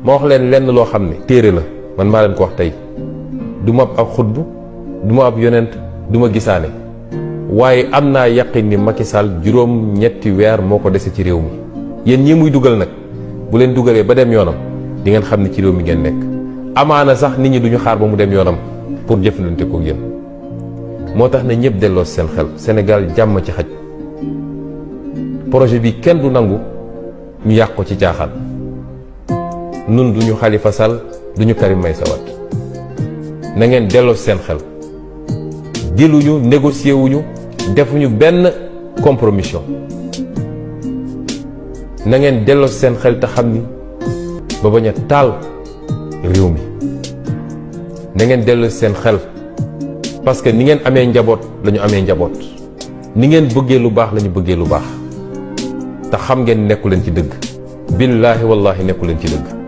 ma wax leen lenn loo xam ne téere la man maa leen ko wax tey du ma ab xutbu du ma ab yonent du ma gisaane waaye am naa yaqin ni Macky Sall juróom-ñetti weer moo ko dese ci réew mi yéen ñii muy dugal nag bu leen dugalee ba dem yoonam di ngeen xam ne ci réew mi ngeen nekk amaana sax nit ñi duñu xaar ba mu dem yoonam pour jëflante ko yéen moo tax na ñëpp delloo seen xel Sénégal jàmm ci xaj projet bi kenn du nangu ñu yàq ko ci caaxaan nun duñu Khalifa Sall duñu Karim Meïssa Wade na ngeen delloo seen xel diluñu négocier wuñu defuñu benn compromission na ngeen delloo seen xel te xam ni ba bañ a taal réew mi na ngeen delloo seen xel parce que ni ngeen amee njaboot lañu amee njaboot ni ngeen bëggee lu baax lañu bëggee lu baax te xam ngeen nekku leen ci dëgg billaahi wallaahi nekku leen ci dëgg